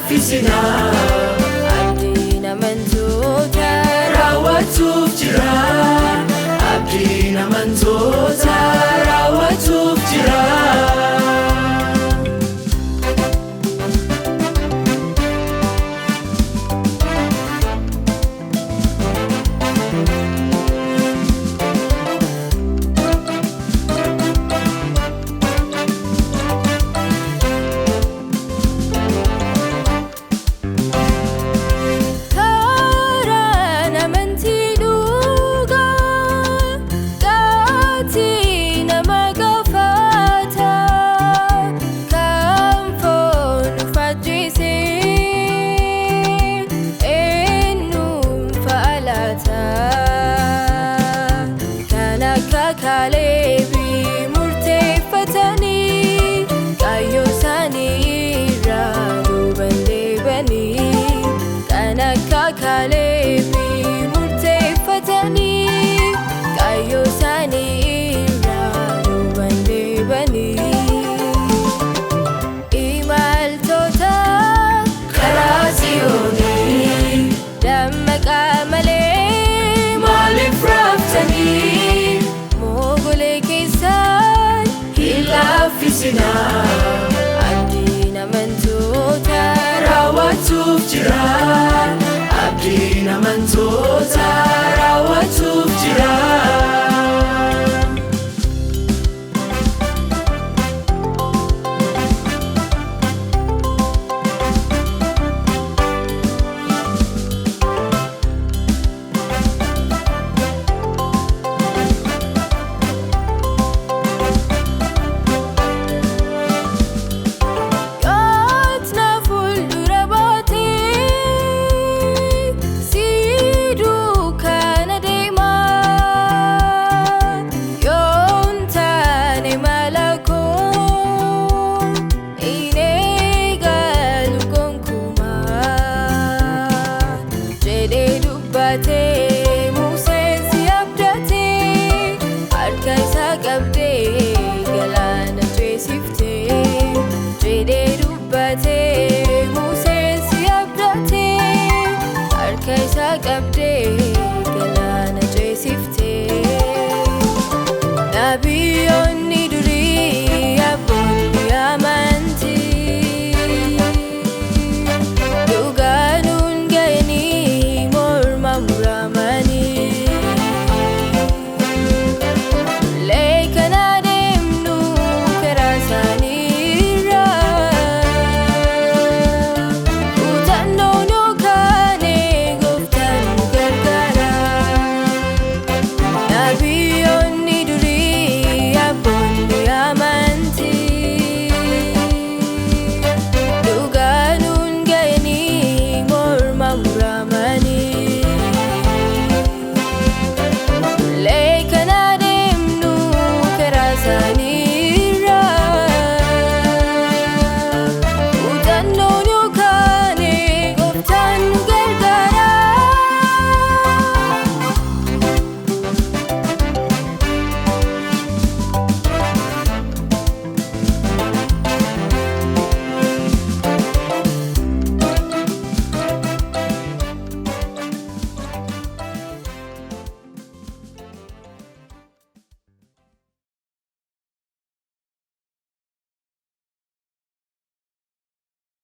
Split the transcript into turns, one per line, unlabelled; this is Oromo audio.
laaffisinaa.
Abdiin amantoota
raawwachuuf jira. Abdiin amantoota raawwachuuf jira.
Karaan amantii dhugaa gaatii nama gaafata kan foon uffachisee eenyuun fa'alaata kan akka Kaaleebii murteeffatanii kaayyoo isaanii irraa duuban deebanii kan akka Kaaleebii murteeffatanii kaayyoo isaanii irraa duuban deebanii. Imaltoota
karaa Tsiyoonii
dammaqaa malee
maaliif raaftanii?
Moogolee keessaan
hin laaffisinaa.
Abdiin amantoota
raawwachuuf jira. Abdiin amantoota